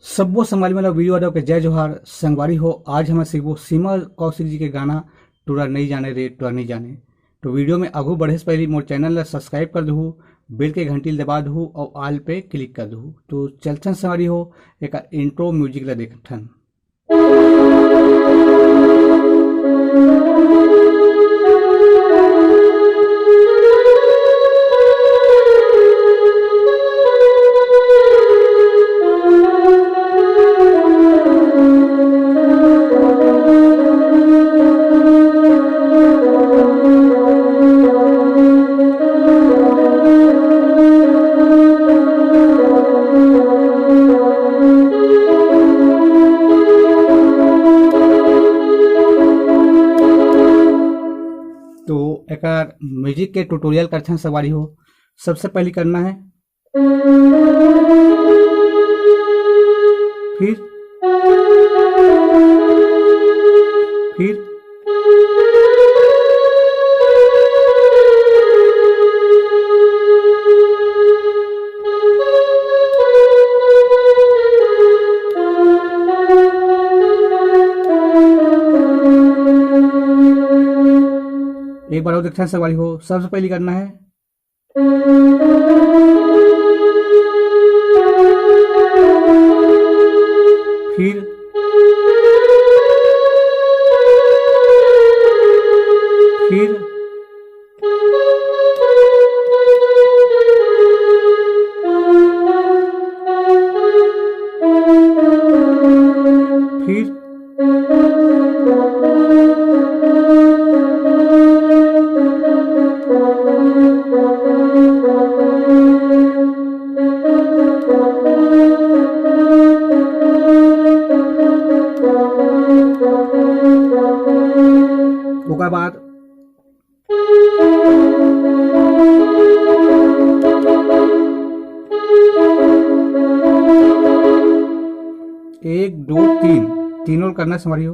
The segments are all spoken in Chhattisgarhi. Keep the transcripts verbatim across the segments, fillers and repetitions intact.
सब्बो संगवारी मन ल वीरू यादव के जय जोहार। संगवारी हो, आज हमन सीखबो सीमा कौशिक जी के गाना टुरा नइ जाने रे, टुरा नइ जाने। तो वीडियो में आगू बढ़े से पहले मोर चैनल ला सब्सक्राइब कर दहू, बेल के घंटी ल दबा दहू और ऑल पे क्लिक कर दहू। तो चलथन संगवारी हो, एक इंट्रो म्यूजिक ला देखथन। तो एकर म्यूजिक के ट्यूटोरियल करथन संगवारी हो। सबसे पहले करना है, फिर, फिर एक बार और देखते हैं संगवारी हो। सबसे पहले करना है, फिर, फिर, फिर ओकर बाद एक, दो, तीन, तीनों करना संगवारी हो।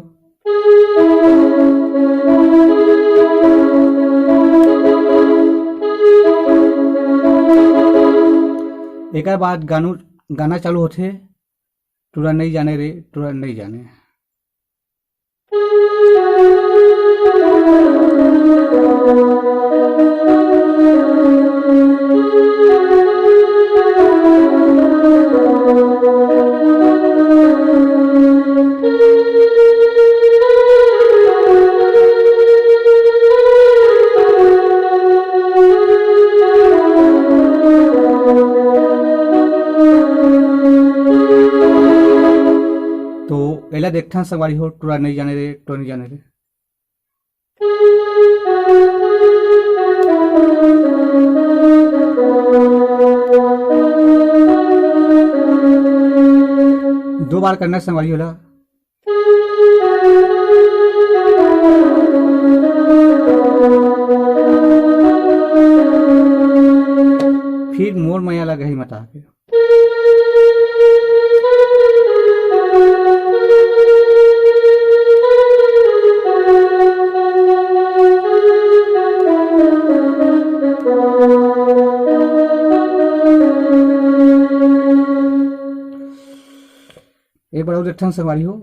एकर बाद गानू, गाना चालू होथे, टुरा नइ जाने रे, टुरा नइ जाने। तो एला देखथन संगवारी हो, टुरा नइ जाने रे, टुरा नइ जाने रे। दो बार करना है संगवारी हो एला। फिर मोर मया लगही मता के। एक बार और देखथन संगवारी हो।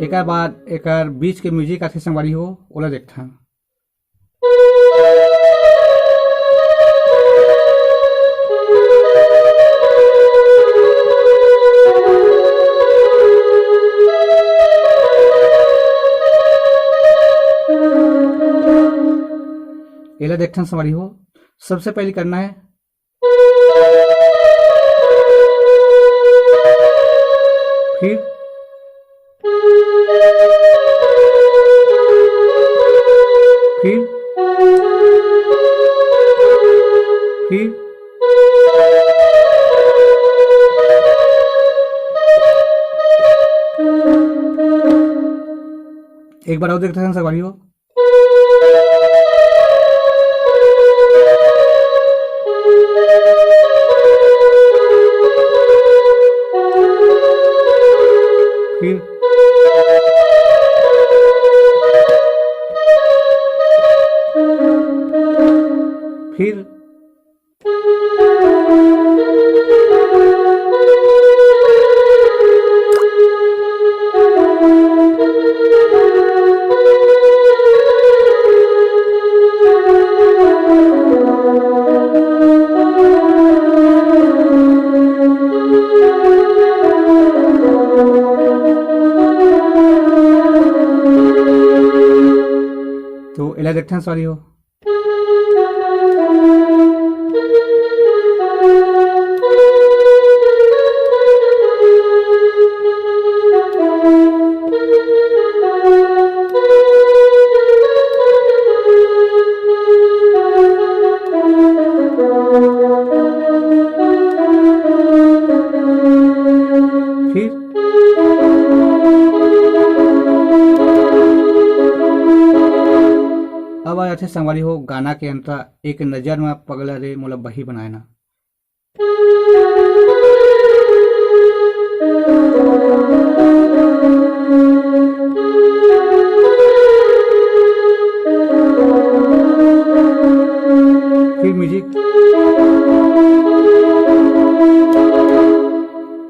एकर बाद एकर बीच के म्यूजिक आथे संगवारी हो, ओला देखथन। एला देखथन संगवारी हो, सबसे पहले करना है, फिर, फिर, फिर एक बार और देखते हैं संगवारी हो। फिर तो एला देखथन सॉरी हो। फिर अब आ जाथे संगवारी हो गाना के अंतरा, एक नजर म पगला रे मोला बही बनाए ना। फिर म्यूजिक।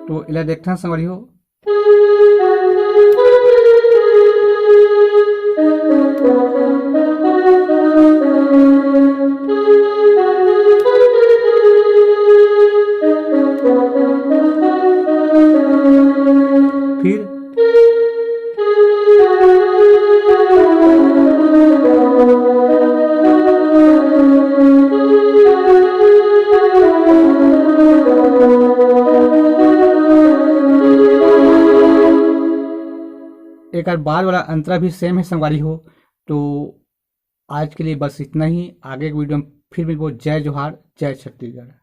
तो एला देखथन संगवारी हो। फिर एकर बाद वाला अंतरा भी सेम है संगवारी हो। तो आज के लिए बस इतना ही। आगे के वीडियो में फिर मिलबो। जय जोहार, जय छत्तीसगढ़।